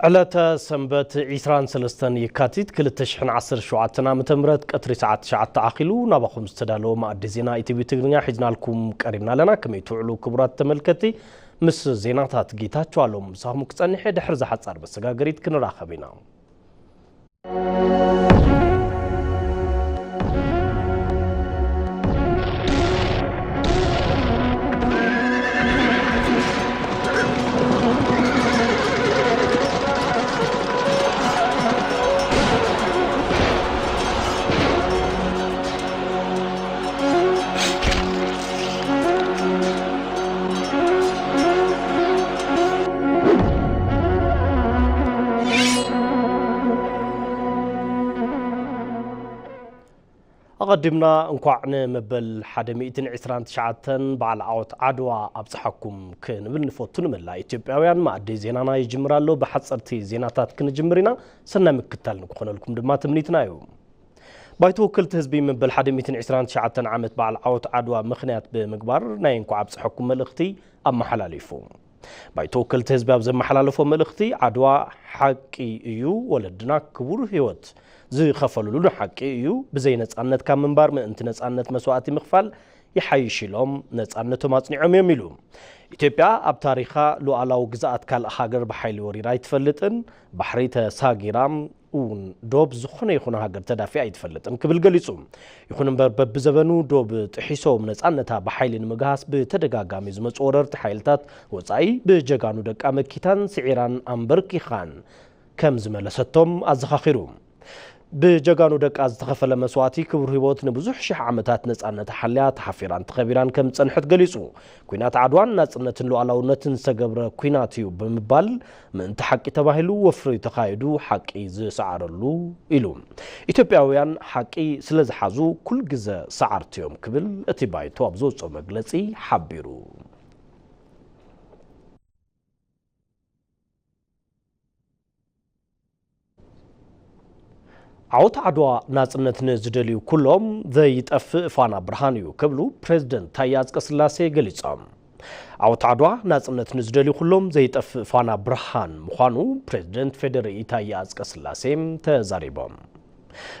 ዕለተ ሰንበት ዒስራን ሰለስተን የካቲት ክልተ ሽሕን ዓሰርተ ሸውዓተን ዓመተ ምህረት ቀትሪ ሰዓት ትሽዓተ ኣኺሉ ናባኹም ዝተዳለወ መኣዲ ዜና ኢቲቪ ትግርኛ ሒዝናልኩም ቀሪብና ኣለና። ከመይ ትውዕሉ ክቡራት ተመልከቲ? ምስ ዜናታት ጌታቸው ኣሎም ምሳኹም ክጸንሕ እየ። ድሕሪ እዛ ሓጻር መሰጋገሪት ክንራኸብ ኢና። ኣቐዲምና እንኳዕ ንመበል ሓደ ሚእትን ዕስራን ትሽዓተን በዓል ዓወት ዓድዋ ኣብጽሓኩም ክንብል ንፈቱ። ንመላእ ኢትዮጵያውያን መኣዲ ዜናና ይጅምር ኣሎ። ብሓጸርቲ ዜናታት ክንጅምር ኢና። ሰናይ ምክትታል ንክኾነልኩም ድማ ትምኒትና እዩ። ባይቶ ወከልቲ ህዝቢ መበል ሓደ ሚእትን ዕስራን ትሽዓተን ዓመት በዓል ዓወት ዓድዋ ምኽንያት ብምግባር ናይ እንኳዕ ኣብጽሐኩም መልእኽቲ ኣመሓላሊፉ። ባይቶ ወከልቲ ህዝቢ ኣብ ዘመሓላለፎ መልእኽቲ፣ ዓድዋ ሓቂ እዩ፣ ወለድና ክቡር ህይወት ዝኸፈሉሉ ሓቂ እዩ። ብዘይ ነጻነት ካብ ምንባር ምእንቲ ነጻነት መስዋእቲ ምኽፋል ይሓይሽ ኢሎም ነጻነቶም ኣጽኒዖም እዮም ኢሉ። ኢትዮጵያ ኣብ ታሪኻ ሉዓላዊ ግዝኣት ካልእ ሃገር ብሓይሊ ወሪራ ኣይትፈልጥን፣ ባሕሪ ተሳጊራ እውን ዶብ ዝኾነ ይኹን ሃገር ተዳፊኣ ኣይትፈልጥን ክብል ገሊጹ። ይኹን እምበር በብዘበኑ ዶብ ጥሒሶም ነጻነታ ብሓይሊ ንምግሃስ ብተደጋጋሚ ዝመጹ ወረርቲ ሓይልታት ወጻኢ ብጀጋኑ ደቃ መኪታን ስዒራን ኣንበርኪኻን ከም ዝመለሰቶም ኣዘኻኺሩ። ብጀጋኑ ደቃ ዝተኸፈለ መስዋእቲ ክቡር ህይወት ንብዙሕ ሽሕ ዓመታት ነጻነታ ሓልያ ተሓፊራን ተኸቢራን ከም ዝጸንሐት ገሊጹ። ኲናት ዓድዋን ናጽነትን ሉዓላውነትን ዝተገብረ ኲናት እዩ ብምባል ምእንቲ ሓቂ ተባሂሉ ወፍሪ ተኻይዱ ሓቂ ዝሰዓረሉ ኢሉ። ኢትዮጵያውያን ሓቂ ስለ ዝሓዙ ኩል ግዘ ሰዓርቲ እዮም ክብል እቲ ባይቶ ኣብ ዘውፅኦ መግለጺ ሓቢሩ። ዓወት ዓድዋ ናጽነት ንዝደልዩ ኩሎም ዘይጠፍእ ፋና ብርሃን እዩ ክብሉ ፕሬዝደንት ታየ ኣጽቀስላሴ ገሊጾም። ዓወት ዓድዋ ናጽነት ንዝደልዩ ኩሎም ዘይጠፍእ ፋና ብርሃን ምዃኑ ፕሬዝደንት ፌዴሪኢ ታየ ኣጽቀስላሴ ተዛሪቦም።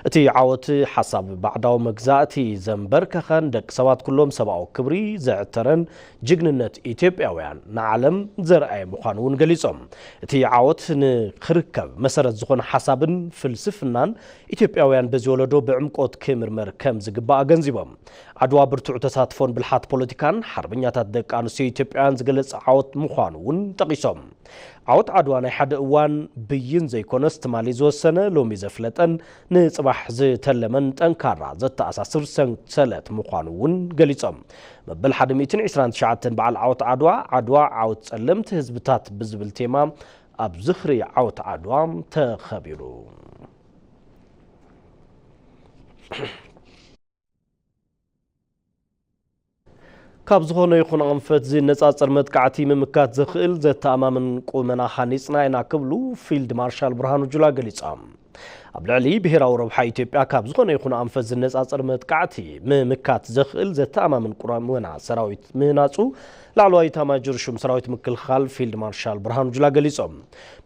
እቲ ዓወት ሓሳብ ባዕዳዊ መግዛእቲ ዘንበርከኸን ደቂ ሰባት ኩሎም ሰብኣዊ ክብሪ ዘዕተረን ጅግንነት ኢትዮጵያውያን ንዓለም ዘርኣየ ምዃኑ እውን ገሊጾም። እቲ ዓወት ንክርከብ መሰረት ዝኾነ ሓሳብን ፍልስፍናን ኢትዮጵያውያን በዚ ወለዶ ብዕምቆት ክምርመር ከም ዝግባእ ኣገንዚቦም። ዓድዋ ብርቱዕ ተሳትፎን ብልሓት ፖለቲካን ሓርበኛታት ደቂ ኣንስትዮ ኢትዮጵያውያን ዝገለጸ ዓወት ምዃኑ እውን ጠቒሶም። ዓወት ዓድዋ ናይ ሓደ እዋን ብይን ዘይኮነስ ትማሊ ዝወሰነ፣ ሎሚ ዘፍለጠን ንጽባሕ ዝተለመን ጠንካራ ዘተኣሳስር ሰንሰለት ምዃኑ እውን ገሊጾም። መበል ሓደ ሚእትን ዕስራን ትሽዓተን በዓል ዓወት ዓድዋ፣ ዓድዋ ዓወት ጸለምቲ ህዝብታት ብዝብል ቴማ ኣብ ዝኽሪ ዓወት ዓድዋ ተኸቢሩ። ካብ ዝኾነ ይኹን ኣንፈት ዝነጻጸር መጥቃዕቲ ምምካት ዘኽእል ዘተኣማምን ቁመና ሃኒጽና ኢና ክብሉ ፊልድ ማርሻል ብርሃኑ ጁላ ገሊጾም። ኣብ ልዕሊ ብሔራዊ ረብሓ ኢትዮጵያ ካብ ዝኾነ ይኹን ኣንፈት ዝነጻጸር መጥቃዕቲ ምምካት ዘኽእል ዘተኣማምን ቁመና ሰራዊት ምህናጹ ላዕለዋይ ኤታማዦር ሹም ሰራዊት ምክልኻል ፊልድ ማርሻል ብርሃኑ ጁላ ገሊጾም።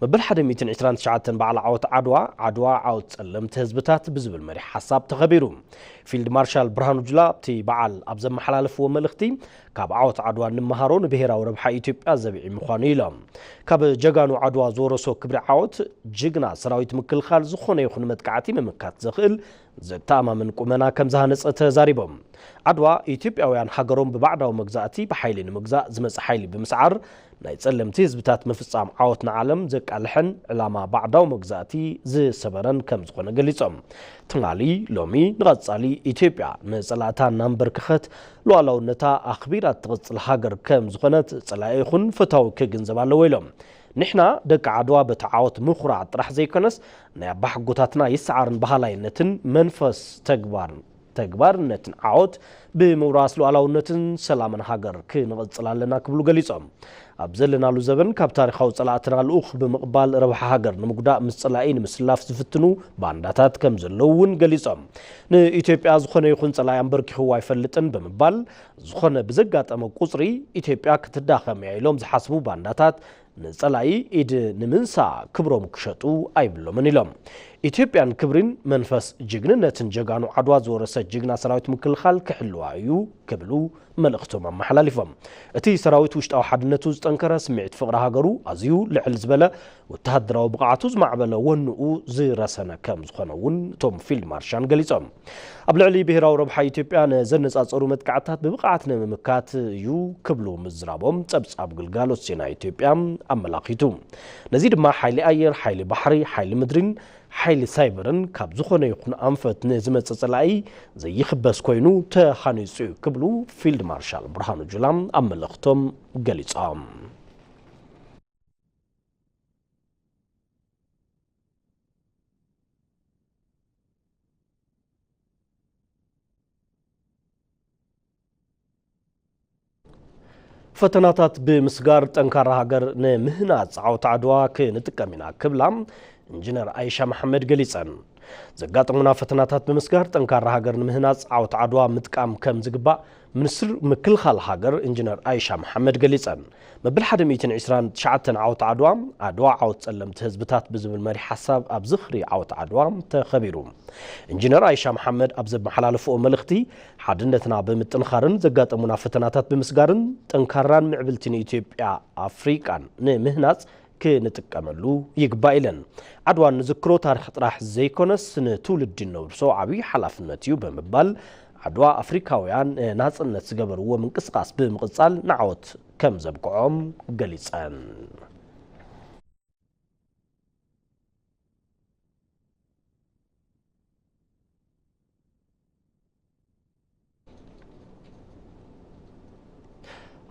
መበል ሓደ ሚእትን ዕስራን ትሽዓተን በዓል ዓወት ዓድዋ፣ ዓድዋ ዓወት ጸለምቲ ህዝብታት ብዝብል መሪሕ ሓሳብ ተኸቢሩ። ፊልድ ማርሻል ብርሃኑ ጁላ ኣብቲ በዓል ኣብ ዘመሓላለፍዎ መልእኽቲ፣ ካብ ዓወት ዓድዋ እንመሃሮ ንብሄራዊ ረብሓ ኢትዮጵያ ዘብዒ ምዃኑ ኢሎም። ካብ ጀጋኑ ዓድዋ ዝወረሶ ክብሪ ዓወት፣ ጅግና ሰራዊት ምክልኻል ዝኾነ ይኹን መጥቃዕቲ ምምካት ዘኽእል ዘተኣማምን ቁመና ከም ዝሃነጸ ተዛሪቦም። ዓድዋ ኢትዮጵያውያን ሃገሮም ብባዕዳዊ መግዛእቲ ብሓይሊ ንምግዛእ ዝመጸ ሓይሊ ብምስዓር ናይ ጸለምቲ ህዝብታት ምፍጻም ዓወት ንዓለም ዘቃልሐን ዕላማ ባዕዳዊ መግዛእቲ ዝሰበረን ከም ዝኾነ ገሊጾም። ትማሊ፣ ሎሚ፣ ንቐጻሊ ኢትዮጵያ ንጸላእታ እናንበርከኸት ሉዓላውነታ ኣኽቢራ እትቕጽል ሃገር ከም ዝኾነት ጸላኢ ይኹን ፈታዊ ክግንዘብ ኣለዎ ኢሎም። ንሕና ደቂ ዓድዋ በቲ ዓወት ምኹራዕ ጥራሕ ዘይኮነስ ናይ ኣባሓጎታትና ይሰዓርን በሃላይነትን መንፈስ ተግባር ተግባርነትን ዓወት ብምውራስ ሉዓላውነትን ሰላምን ሃገር ክንቕጽል ኣለና ክብሉ ገሊጾም። ኣብ ዘለናሉ ዘበን ካብ ታሪኻዊ ጸላእትና ልኡኽ ብምቕባል ረብሓ ሃገር ንምጉዳእ ምስ ጸላኢ ንምስላፍ ዝፍትኑ ባንዳታት ከም ዘለዉ እውን ገሊጾም። ንኢትዮጵያ ዝኾነ ይኹን ጸላኢ ኣንበርኪኽዎ ኣይፈልጥን ብምባል ዝኾነ ብዘጋጠመ ቁጽሪ ኢትዮጵያ ክትዳኸም እያ ኢሎም ዝሓስቡ ባንዳታት ንጸላኢ ኢድ ንምንሳእ ክብሮም ክሸጡ ኣይብሎምን ኢሎም። ኢትዮጵያን ክብሪን መንፈስ ጅግንነትን ጀጋኑ ዓድዋ ዝወረሰ ጅግና ሰራዊት ምክልኻል ክሕልዋ እዩ ክብሉ መልእኽቶም ኣመሓላሊፎም። እቲ ሰራዊት ውሽጣዊ ሓድነቱ ዝጠንከረ፣ ስምዒት ፍቕሪ ሃገሩ ኣዝዩ ልዕል ዝበለ፣ ወተሃደራዊ ብቕዓቱ ዝማዕበለ፣ ወንኡ ዝረሰነ ከም ዝኾነ እውን እቶም ፊልድ ማርሻል ገሊጾም። ኣብ ልዕሊ ብሄራዊ ረብሓ ኢትዮጵያ ንዘነጻጸሩ መጥቃዕትታት ብብቕዓት ንምምካት እዩ ክብሉ ምዝራቦም ጸብጻብ ግልጋሎት ዜና ኢትዮጵያ ኣመላኺቱ። ነዚ ድማ ሓይሊ ኣየር፣ ሓይሊ ባሕሪ፣ ሓይሊ ምድሪን ሓይሊ ሳይበርን ካብ ዝኾነ ይኹን ኣንፈት ንዝመጽእ ጸላኢ ዘይኽበስ ኮይኑ ተሃኒጹ እዩ ክብሉ ፊልድ ማርሻል ብርሃኑ ጁላ ኣብ መልእኽቶም ገሊጾም። ፈተናታት ብምስጋር ጠንካራ ሃገር ንምህናጽ ዓወት ዓድዋ ክንጥቀም ኢና ክብላ ኢንጂነር ኣይሻ መሓመድ ገሊጸን። ዘጋጠሙና ፈተናታት ብምስጋር ጠንካራ ሃገር ንምህናጽ ዓወት ዓድዋ ምጥቃም ከም ዝግባእ ሚኒስትር ምክልኻል ሃገር ኢንጂነር ኣይሻ መሓመድ ገሊጸን። መበል ሓደ ሚእትን ዕስራን ትሽዓተን ዓወት ዓድዋ፣ ዓድዋ ዓወት ጸለምቲ ህዝብታት ብዝብል መሪሕ ሓሳብ ኣብ ዝኽሪ ዓወት ዓድዋ ተኸቢሩ። ኢንጂነር ኣይሻ መሓመድ ኣብ ዘመሓላለፍኦ መልእኽቲ፣ ሓድነትና ብምጥንኻርን ዘጋጠሙና ፈተናታት ብምስጋርን ጠንካራን ምዕብልቲ ንኢትዮጵያ ኣፍሪቃን ንምህናጽ ክንጥቀመሉ ይግባእ ኢለን። ዓድዋ ንዝክሮ ታሪኽ ጥራሕ ዘይኮነስ ንትውልዲ ነውርሶ ዓብዪ ሓላፍነት እዩ ብምባል፣ ዓድዋ ኣፍሪካውያን ናጽነት ዝገበርዎ ምንቅስቃስ ብምቕጻል ንዓወት ከም ዘብቅዖም ገሊጸን።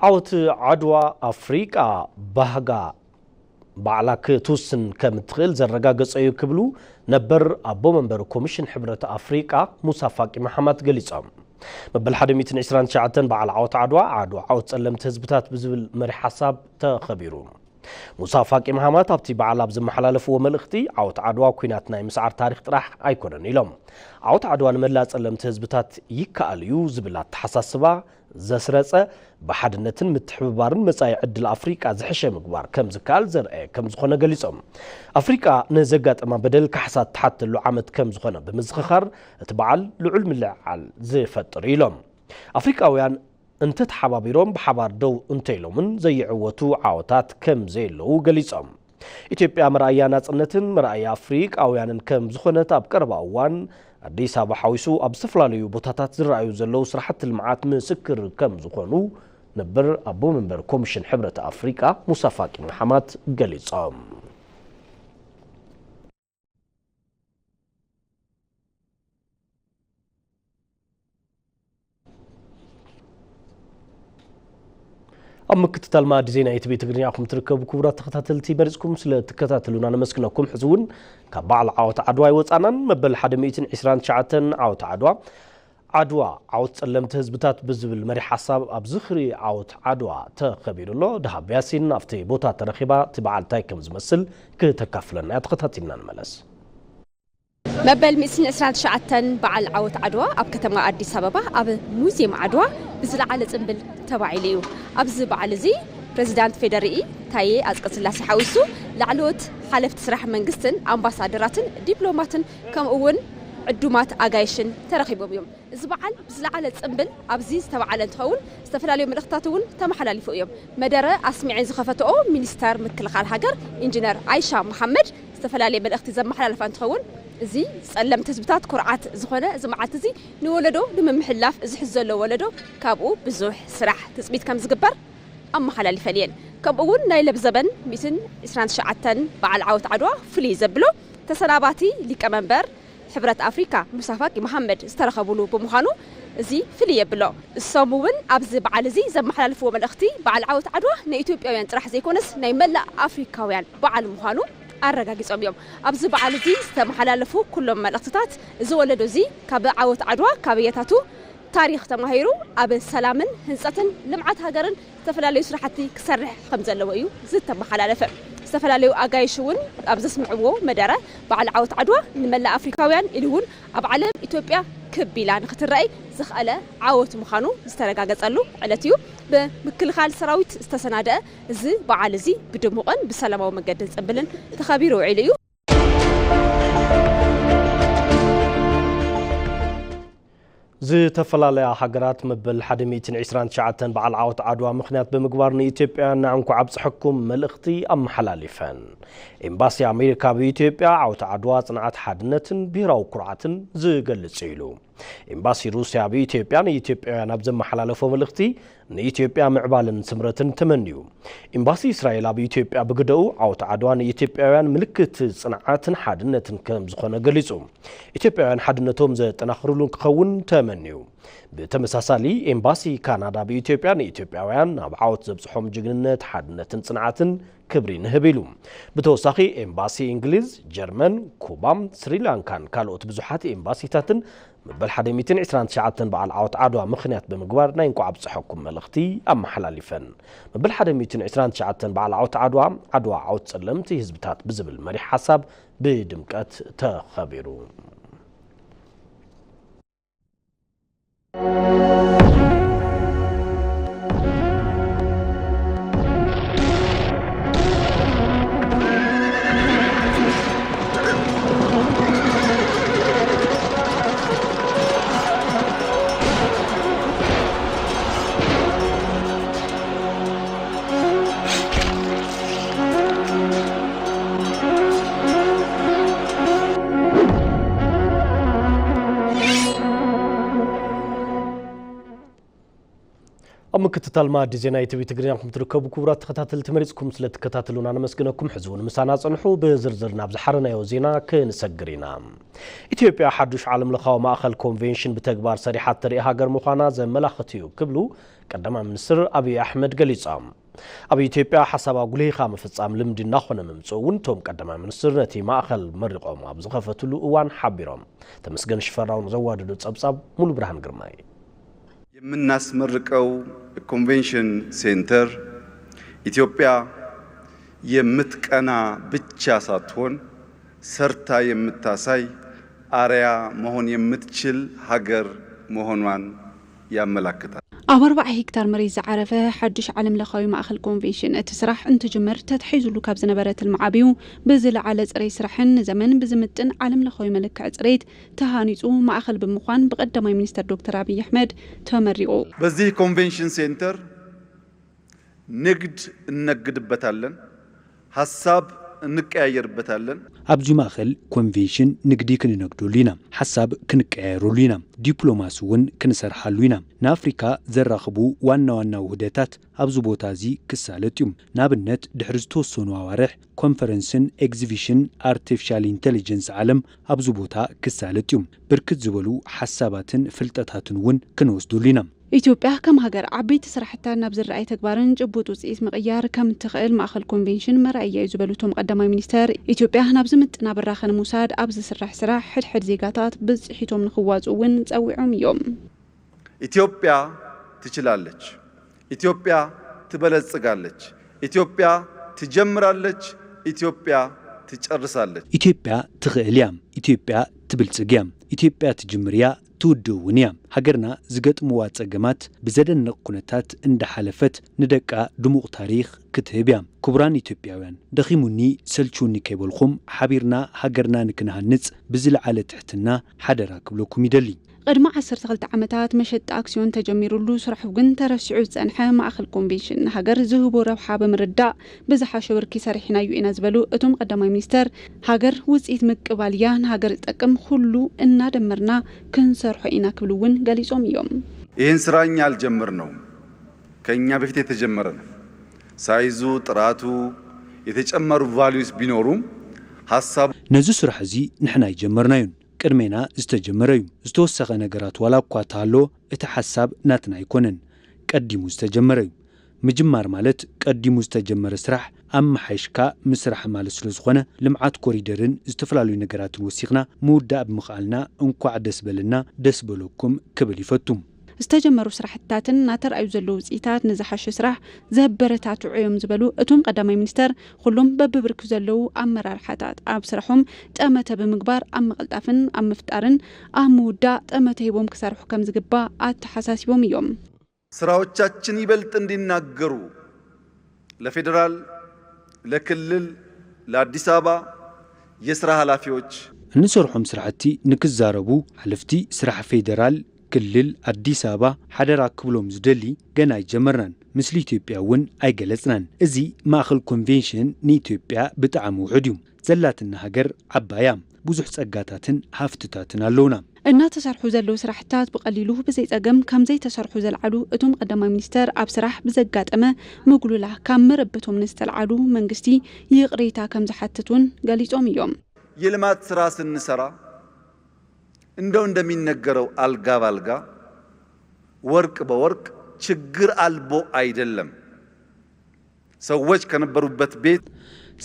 ዓወት ዓድዋ ኣፍሪቃ ባህጋ ባዕላ ክትውስን ከም እትኽእል ዘረጋገጸ እዩ ክብሉ ነበር ኣቦ መንበር ኮሚሽን ሕብረት ኣፍሪቃ ሙሳ ፋቂ መሓማት ገሊጾም። መበል ሓደ ሚእትን ዕስራን ትሽዓተን በዓል ዓወት ዓድዋ፣ ዓድዋ ዓወት ጸለምቲ ህዝብታት ብዝብል መሪ ሓሳብ ተኸቢሩ። ሙሳ ፋቂ መሓማት ኣብቲ በዓል ኣብ ዘመሓላለፍዎ መልእኽቲ፣ ዓወት ዓድዋ ኲናት ናይ ምስዓር ታሪኽ ጥራሕ ኣይኮነን ኢሎም። ዓወት ዓድዋ ንመላእ ጸለምቲ ህዝብታት ይከኣል እዩ ዝብል ኣተሓሳስባ ዘስረጸ፣ ብሓድነትን ምትሕብባርን መጻኢ ዕድል ኣፍሪቃ ዝሕሸ ምግባር ከም ዝከኣል ዘርአየ ከም ዝኾነ ገሊጾም። ኣፍሪቃ ንዘጋጠማ በደል ካሕሳ እትሓተሉ ዓመት ከም ዝኾነ ብምዝኽኻር፣ እቲ በዓል ልዑል ምልዕዓል ዝፈጥር እዩ ኢሎም። ኣፍሪቃውያን እንተተሓባቢሮም ብሓባር ደው እንተኢሎምን ዘይዕወቱ ዓወታት ከም ዘየለዉ ገሊጾም። ኢትዮጵያ መርኣያ ናጽነትን መርኣያ ኣፍሪቃውያንን ከም ዝኾነት ኣብ ቀረባ እዋን ኣዲስ ኣበባ ሓዊሱ ኣብ ዝተፈላለዩ ቦታታት ዝረኣዩ ዘለዉ ስራሕቲ ልምዓት ምስክር ከም ዝኾኑ ነበር ኣቦ መንበር ኮሚሽን ሕብረት ኣፍሪቃ ሙሳ ፋቂ መሓማት ገሊጾም። ኣብ ምክትታል ማዕዲ ዜና ኢቲቪ ትግርኛ ኢኹም ትርከቡ። ክቡራት ተኸታተልቲ፣ መሪጽኩም ስለ ትከታተሉና ነመስግነኩም። ሕዚ እውን ካብ በዓል ዓወት ዓድዋ ኣይወጻናን። መበል ሓደ ሚእትን ዕስራን ትሽዓተን ዓወት ዓድዋ፣ ዓድዋ ዓወት ጸለምቲ ህዝብታት ብዝብል መሪ ሓሳብ ኣብ ዝኽሪ ዓወት ዓድዋ ተኸቢሩ ኣሎ። ደሃብ ያሲን ኣብቲ ቦታ ተረኺባ እቲ በዓል እንታይ ከም ዝመስል ክተካፍለና እያ። ተኸታቲልና ንመለስ። መበል ሚእትን ዕስራን ትሽዓተን በዓል ዓወት ዓድዋ ኣብ ከተማ ኣዲስ ኣበባ ኣብ ሙዚየም ዓድዋ ብዝለዓለ ጽምብል ተባዒሉ እዩ። ኣብዚ በዓል እዚ ፕሬዚዳንት ፌዴሪኢ ታዬ ኣጽቀስላሴ ሓዊሱ ላዕለዎት ሓለፍቲ ስራሕ መንግስትን ኣምባሳደራትን ዲፕሎማትን ከምኡ እውን ዕዱማት ኣጋይሽን ተረኺቦም እዮም። እዚ በዓል ብዝለዓለ ጽምብል ኣብዚ ዝተባዓለ እንትኸውን ዝተፈላለዩ መልእኽትታት እውን ተመሓላሊፉ እዮም። መደረ ኣስሚዐን ዝኸፈትኦ ሚኒስተር ምክልኻል ሃገር ኢንጂነር ኣይሻ መሓመድ ዝተፈላለየ መልእኽቲ ዘመሓላለፋ እንትኸውን፣ እዚ ጸለምቲ ህዝብታት ኩርዓት ዝኾነ እዚ መዓልቲ እዚ ንወለዶ ንምምሕላፍ እዚ ሕዚ ዘሎ ወለዶ ካብኡ ብዙሕ ስራሕ ትጽቢት ከም ዝግበር ኣመሓላሊፈን እየን። ከምኡ እውን ናይ ለብዘበን ሚእትን ዕስራን ትሽዓተን በዓል ዓወት ዓድዋ ፍሉይ ዘብሎ ተሰናባቲ ሊቀመንበር ሕብረት ኣፍሪካ ሙሳ ፋቂ መሓመድ ዝተረኸቡሉ ብምዃኑ እዚ ፍልይ የብሎ። እሶም እውን ኣብዚ በዓል እዚ ዘመሓላልፍዎ መልእኽቲ በዓል ዓወት ዓድዋ ናይ ኢትዮጵያውያን ጥራሕ ዘይኮነስ ናይ መላእ ኣፍሪካውያን በዓል ምዃኑ ኣረጋጊጾም እዮም። ኣብዚ በዓል እዚ ዝተመሓላለፉ ኩሎም መልእኽትታት እዚ ወለዶ እዚ ካብ ዓወት ዓድዋ ካብ የታቱ ታሪኽ ተማሂሩ ኣብ ሰላምን ህንጸትን ልምዓት ሃገርን ዝተፈላለዩ ስራሕቲ ክሰርሕ ከም ዘለዎ እዩ ዝተመሓላለፈ። ዝተፈላለዩ ኣጋይሽ እውን ኣብ ዘስምዕዎ መደረ በዓል ዓወት ዓድዋ ንመላእ ኣፍሪካውያን ኢሉ እውን ኣብ ዓለም ኢትዮጵያ ክብ ኢላ ንክትረኣይ ዘኽኣለ ዓወት ምዃኑ ዝተረጋገጸሉ ዕለት እዩ። ብምክልኻል ሰራዊት ዝተሰናደአ እዚ በዓል እዚ ብድሙቕን ብሰላማዊ መገድን ጽንብልን ተኸቢሩ ውዒሉ እዩ። ዝተፈላለያ ሃገራት መበል ሓደ ሚእትን ዕስራን ትሽዓተን በዓል ዓወት ዓድዋ ምኽንያት ብምግባር ንኢትዮጵያውያን እንኳዕ ኣብፀሐኩም መልእኽቲ ኣመሓላሊፈን። ኤምባሲ ኣሜሪካ ኣብ ኢትዮጵያ ዓወት ዓድዋ ፅንዓት ሓድነትን ብሄራዊ ኩርዓትን ዝገልፅ እዩ ኢሉ። ኤምባሲ ሩስያ ኣብ ኢትዮጵያ ንኢትዮጵያውያን ኣብ ዘመሓላለፎ መልእኽቲ ንኢትዮጵያ ምዕባልን ስምረትን ተመንዩ። ኤምባሲ እስራኤል ኣብ ኢትዮጵያ ብግደኡ ዓወት ዓድዋ ንኢትዮጵያውያን ምልክት ፅንዓትን ሓድነትን ከም ዝኾነ ገሊፁ። ኢትዮጵያውያን ሓድነቶም ዘጠናኽርሉን ክኸውን ተመንዩ። ብተመሳሳሊ ኤምባሲ ካናዳ ኣብ ኢትዮጵያ ንኢትዮጵያውያን ኣብ ዓወት ዘብፅሖም ጅግንነት፣ ሓድነትን ፅንዓትን ክብሪ ንህብ ኢሉ። ብተወሳኺ ኤምባሲ እንግሊዝ፣ ጀርመን፣ ኩባ፣ ስሪላንካን ካልኦት ብዙሓት ኤምባሲታትን መበል ሓደ ሚእትን ዕስራን ትሽዓተን በዓል ዓወት ዓድዋ ምኽንያት ብምግባር ናይ እንኳዕ ኣብፀሐኩም መልእኽቲ ኣመሓላሊፈን። መበል ሓደ ሚእትን ዕስራን ትሽዓተን በዓል ዓወት ዓድዋ፣ ዓድዋ ዓወት ፀለምቲ ህዝብታት ብዝብል መሪሕ ሓሳብ ብድምቀት ተኸቢሩ። ኣብ ምክትታል ማዕዲ ዜና ኢቲቪ ትግርኛ ኢኹም ትርከቡ። ክቡራት ተኸታተልቲ፣ መሪጽኩም ስለ ትከታተሉና ነመስግነኩም። ሕዚ እውን ምሳና ጽንሑ። ብዝርዝር ናብ ዝሓረናዮ ዜና ክንሰግር ኢና። ኢትዮጵያ ሓዱሽ ዓለምለኻዊ ማእኸል ኮንቬንሽን ብተግባር ሰሪሓ እተርኢ ሃገር ምዃና ዘመላኽት እዩ ክብሉ ቀዳማይ ሚኒስትር ኣብይ ኣሕመድ ገሊጾም። ኣብ ኢትዮጵያ ሓሳብ ኣጉሊህኻ ምፍጻም ልምዲ እናኾነ ምምጽኡ እውን እቶም ቀዳማይ ሚኒስትር ነቲ ማእኸል መሪቖም ኣብ ዝኸፈትሉ እዋን ሓቢሮም። ተመስገን ሽፈራው ንዘዋደዶ ጸብጻብ ሙሉ ብርሃን ግርማይ። የምናስመርቀው ኮንቬንሽን ሴንተር ኢትዮጵያ የምትቀና ብቻ ሳትሆን ሰርታ የምታሳይ አርያ መሆን የምትችል ሀገር መሆኗን ያመላክታል። ኣብ ኣርባዓ ሄክታር መሬት ዝዓረፈ ሓዱሽ ዓለም ለኻዊ ማእኸል ኮንቬንሽን እቲ ስራሕ እንትጅመር ተታሒዙሉ ካብ ዝነበረ ትልሚ ዓብዩ ብዝለዓለ ፅሬት ስራሕን ንዘመን ብዝምጥን ዓለም ለኻዊ መለክዒ ፅሬት ተሃኒፁ ማእኸል ብምዃን ብቀዳማይ ሚኒስተር ዶክተር ኣብይ ኣሕመድ ተመሪቑ። በዚህ ኮንቬንሽን ሴንተር ንግድ እነግድበታለን፣ ሐሳብ እንቀያየርበታለን። ኣብዚ ማእኸል ኮንቬንሽን ንግዲ ክንነግደሉ ኢና፣ ሓሳብ ክንቀያየረሉ ኢና፣ ዲፕሎማሲ እውን ክንሰርሓሉ ኢና። ንኣፍሪካ ዘራኽቡ ዋና ዋና ውህደታት ኣብዚ ቦታ እዚ ክሳለጥ እዩ። ንኣብነት ድሕሪ ዝተወሰኑ ኣዋርሕ ኮንፈረንስን ኤግዚቢሽን ኣርቲፊሻል ኢንተሊጀንስ ዓለም ኣብዚ ቦታ ክሳለጥ እዩ። ብርክት ዝበሉ ሓሳባትን ፍልጠታትን እውን ክንወስደሉ ኢና። ኢትዮጵያ ከም ሃገር ዓበይቲ ስራሕታ ናብ ዝረኣይ ተግባርን ጭቡጥ ውፅኢት ምቕያር ከም እትኽእል ማእኸል ኮንቬንሽን መርኣያ እዩ ዝበሉ እቶም ቀዳማይ ሚኒስተር፣ ኢትዮጵያ ናብ ዝምጥና ብራኸ ንምውሳድ ኣብ ዝስራሕ ስራሕ ሕድሕድ ዜጋታት ብፅሒቶም ንኽዋፅኡ እውን ፀዊዖም እዮም። ኢትዮጵያ ትችላለች። ኢትዮጵያ ትበለጽጋለች። ኢትዮጵያ ትጀምራለች። ኢትዮጵያ ትጨርሳለች። ኢትዮጵያ ትኽእል እያ። ኢትዮጵያ ትብልጽግ እያ። ኢትዮጵያ ትጅምር እያ፣ ትውድእ እውን እያ። ሃገርና ዝገጥምዋ ጸገማት ብዘደንቕ ኩነታት እንዳሓለፈት ንደቃ ድሙቕ ታሪኽ ክትህብ እያ። ክቡራን ኢትዮጵያውያን፣ ደኺሙኒ ሰልችውኒ ከይበልኹም ሓቢርና ሃገርና ንክንሃንጽ ብዝለዓለ ትሕትና ሓደራ ክብለኩም ይደሊ። ቅድሚ ዓሰርተ ክልተ ዓመታት መሸጣ ኣክስዮን ተጀሚሩሉ ስርሑ ግን ተረሲዑ ዝጸንሐ ማእኸል ኮንቬንሽን ንሃገር ዝህቦ ረብሓ ብምርዳእ ብዝሓሸ ብርኪ ሰሪሕናዮ ኢና ዝበሉ እቶም ቀዳማይ ሚኒስተር፣ ሃገር ውፅኢት ምቅባል እያ፣ ንሃገር ዝጠቅም ኩሉ እናደመርና ክንሰርሖ ኢና ክብሉ እውን ገሊፆም እዮም። ይህን ስራ እኛ አልጀመርነውም፣ ከእኛ በፊት የተጀመረ ነው። ሳይዙ፣ ጥራቱ፣ የተጨመሩ ቫሉዩስ ቢኖሩም ሀሳቡ ነዚ ስራሕ እዚ ንሕና ኣይጀመርናዮን። ቅድሜና ዝተጀመረ እዩ። ዝተወሰኸ ነገራት ዋላ እኳ ተሃሎ እቲ ሓሳብ ናትና ኣይኮነን፣ ቀዲሙ ዝተጀመረ እዩ። ምጅማር ማለት ቀዲሙ ዝተጀመረ ስራሕ ኣመሓይሽካ ምስራሕ ማለት ስለ ዝኾነ ልምዓት ኮሪደርን ዝተፈላለዩ ነገራትን ወሲኽና ምውዳእ ብምኽኣልና እንኳዕ ደስ በለና ደስ በለኩም ክብል ይፈቱ። ዝተጀመሩ ስራሕትታትን እናተርኣዩ ዘለዉ ውፅኢታት ንዝሓሸ ስራሕ ዘበረታትዑ እዮም ዝበሉ እቶም ቀዳማይ ሚኒስተር፣ ኩሎም በብብርኪ ዘለዉ ኣመራርሓታት ኣብ ስራሖም ጠመተ ብምግባር ኣብ ምቕልጣፍን ኣብ ምፍጣርን ኣብ ምውዳእ ጠመተ ሂቦም ክሰርሑ ከም ዝግባእ ኣተሓሳሲቦም እዮም። ስራዎቻችን ይበልጥ እንዲናገሩ ለፌዴራል፣ ለክልል፣ ለአዲስ አበባ የስራ ኃላፊዎች እንሰርሖም ስራሕቲ ንክዛረቡ ሓለፍቲ ስራሕ ፌዴራል፣ ክልል፣ ኣዲስ ኣበባ ሓደራ ክብሎም ዝደሊ፣ ገና ኣይጀመርናን፣ ምስሊ ኢትዮጵያ እውን ኣይገለጽናን። እዚ ማእኸል ኮንቬንሽን ንኢትዮጵያ ብጣዕሚ ውሑድ እዩ። ዘላትና ሃገር ዓባይ እያ። ብዙሕ ጸጋታትን ሃፍትታትን ኣለውና። እናተሰርሑ ዘለዉ ስራሕትታት ብቐሊሉ ብዘይጸገም ከም ዘይተሰርሑ ዘልዓሉ እቶም ቀዳማይ ሚኒስተር፣ ኣብ ስራሕ ብዘጋጠመ ምጉልላህ ካብ መረበቶም ንዝተልዓሉ መንግስቲ ይቕሬታ ከም ዝሓትት እውን ገሊጾም እዮም። የልማት ስራ ስንሰራ እንደው እንደሚነገረው አልጋ ባልጋ ወርቅ በወርቅ ችግር አልቦ አይደለም። ሰዎች ከነበሩበት ቤት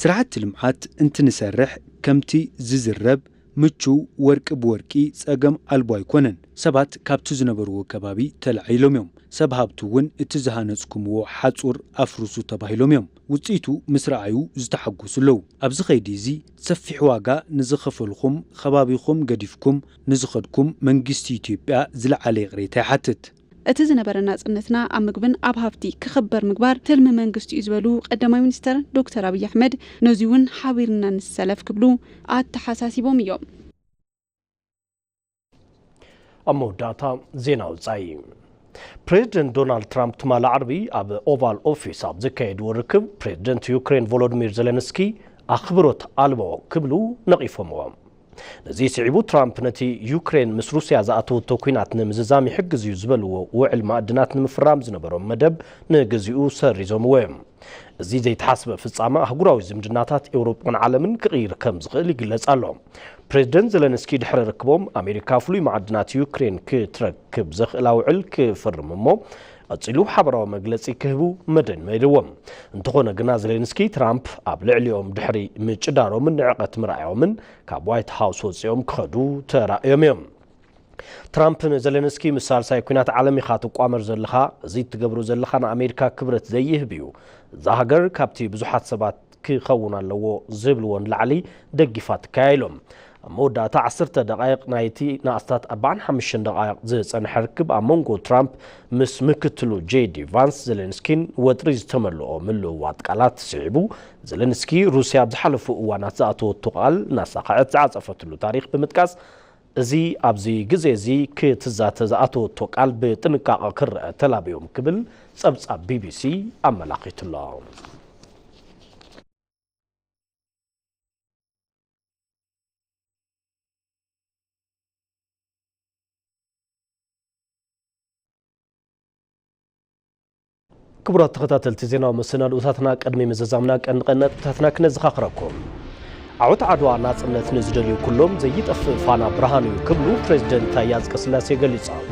ስራሕቲ ልምዓት እንትንሰርሕ ከምቲ ዝዝረብ ምቹው ወርቂ ብወርቂ ጸገም ኣልቦ ኣይኮነን። ሰባት ካብቲ ዝነበርዎ ከባቢ ተላዒሎም እዮም። ሰብ ሃብቱ እውን እቲ ዝሃነጽኩምዎ ሓጹር ኣፍርሱ ተባሂሎም እዮም። ውጽኢቱ ምስ ረኣዩ ዝተሓጎሱ ኣለዉ። ኣብዚ ኸይዲ እዚ ሰፊሕ ዋጋ ንዝኸፈልኹም፣ ኸባቢኹም ገዲፍኩም ንዝኸድኩም መንግስቲ ኢትዮጵያ ዝለዓለ ይቕሬታ ይሓትት። እቲ ዝነበረ ናጽነትና ኣብ ምግብን ኣብ ሃብቲ ክኽበር ምግባር ትልሚ መንግስቲ እዩ ዝበሉ ቀዳማይ ሚኒስተር ዶክተር ኣብይ ኣሕመድ፣ ነዚ እውን ሓቢርና ንሰለፍ ክብሉ ኣተሓሳሲቦም እዮም። ኣብ መወዳእታ ዜና ወጻኢ። ፕሬዚደንት ዶናልድ ትራምፕ ትማሊ ዓርቢ ኣብ ኦቫል ኦፊስ ኣብ ዘካየድዎ ርክብ፣ ፕሬዚደንት ዩክሬን ቮሎዲሚር ዜሌንስኪ ኣኽብሮት ኣልቦ ክብሉ ነቒፎምዎ። ነዚ ስዒቡ ትራምፕ ነቲ ዩክሬን ምስ ሩስያ ዝኣተወቶ ኲናት ንምዝዛም ይሕግዝ እዩ ዝበልዎ ውዕል ማዕድናት ንምፍራም ዝነበሮም መደብ ንግዚኡ ሰሪዞምዎ እዮም። እዚ ዘይተሓስበ ፍጻመ ኣህጉራዊ ዝምድናታት ኤውሮጳን ዓለምን ክቕይር ከም ዝኽእል ይግለጽ ኣሎ። ፕሬዚደንት ዘለንስኪ ድሕሪ ርክቦም ኣሜሪካ ፍሉይ ማዕድናት ዩክሬን ክትረክብ ዘኽእላ ውዕል ክፍርም እሞ ቀጺሉ ሓበራዊ መግለጺ ክህቡ መደብ ነይርዎም። እንተኾነ ግና ዜሌንስኪ ትራምፕ ኣብ ልዕሊኦም ድሕሪ ምጭዳሮምን ንዕቀት ምርኣዮምን ካብ ዋይት ሃውስ ወጺኦም ክኸዱ ተራእዮም እዮም። ትራምፕ ንዘለንስኪ ምስ ሳልሳይ ኲናት ዓለም ኢኻ ትቋመር ዘለኻ፣ እዚ እትገብሮ ዘለኻ ንኣሜሪካ ክብረት ዘይህብ እዩ። እዛ ሃገር ካብቲ ብዙሓት ሰባት ክኸውን ኣለዎ ዝብልዎ ንላዕሊ ደጊፋትካያ ኢሎም። ኣብ መወዳእታ ዓሰርተ ደቓይቕ ናይቲ ንኣስታት ኣርባዓን ሓሙሽተን ደቓይቕ ዝጸንሐ ርክብ ኣብ መንጎ ትራምፕ ምስ ምክትሉ ጄዲ ቫንስ ዜሌንስኪን ወጥሪ ዝተመልኦ ምልውዋጥ ቃላት ስዒቡ፣ ዜሌንስኪ ሩስያ ኣብ ዝሓለፉ እዋናት ዝኣተወቶ ቃል እናሳኸዐት ዝዓጸፈትሉ ታሪኽ ብምጥቃስ፣ እዚ ኣብዚ ግዜ እዚ ክትዛተ ዝኣተወቶ ቃል ብጥንቃቐ ክረአ ተላብዮም ክብል ጸብጻብ ቢቢሲ ኣመላኺቱ ኣሎ። ክቡራት ተኸታተልቲ ዜናዊ መሰናድኦታትና፣ ቅድሚ ምዝዛምና ቀንዲ ቀንዲ ነጥብታትና ክነዘኻኽረኩም። ዓወት ዓድዋ ናጽነት ንዝደልዩ ኩሎም ዘይጠፍእ ፋና ብርሃን እዩ ክብሉ ፕሬዚደንት ታየ ኣጽቀስላሴ ገሊጾም።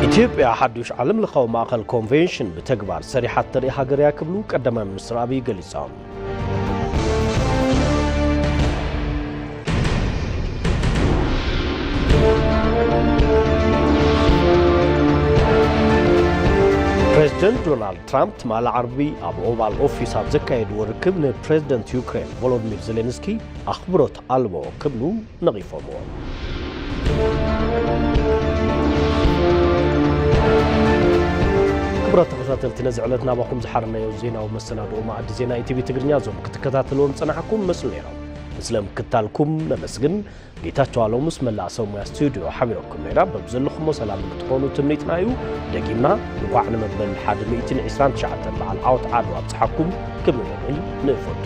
ኢትዮጵያ ሓዱሽ ዓለም ለኻዊ ማእኸል ኮንቬንሽን ብተግባር ሰሪሓ እተርኢ ሃገር እያ ክብሉ ቀዳማይ ሚኒስትር ኣብይ ገሊጾም። ፕሬዚደንት ዶናልድ ትራምፕ ትማሊ ዓርቢ ኣብ ኦቫል ኦፊስ ኣብ ዘካየድዎ ርክብ ንፕሬዚደንት ዩክሬን ቮሎዲሚር ዜሌንስኪ ኣኽብሮት ኣልቦ ክብሉ ነቒፎምዎ። ክቡራት ተኸታተልቲ፣ ነዚ ዕለት ናባኹም ዝሓረናዮ ዜናዊ መሰናድኦ መኣዲ ዜና ኢቲቪ ትግርኛ እዞም ክትከታተልዎም ዝጸናሕኩም መስሉ ነይሮም። ንስለ ምክታልኩም ነመስግን። ጌታቸው ኣለሙ ምስ መላእ ሰብ ሞያ ስቱድዮ ሓቢረኩም ነይራ። በብዘለኹሞ ሰላም ክትኾኑ ትምኒትና እዩ። ደጊምና እንኳዕ ንመበል ሓደ ሚእትን ዕስራን ትሽዓተን በዓል ዓወት ዓድዋ ኣብጽሓኩም ክብል ነብል ንፈቱ።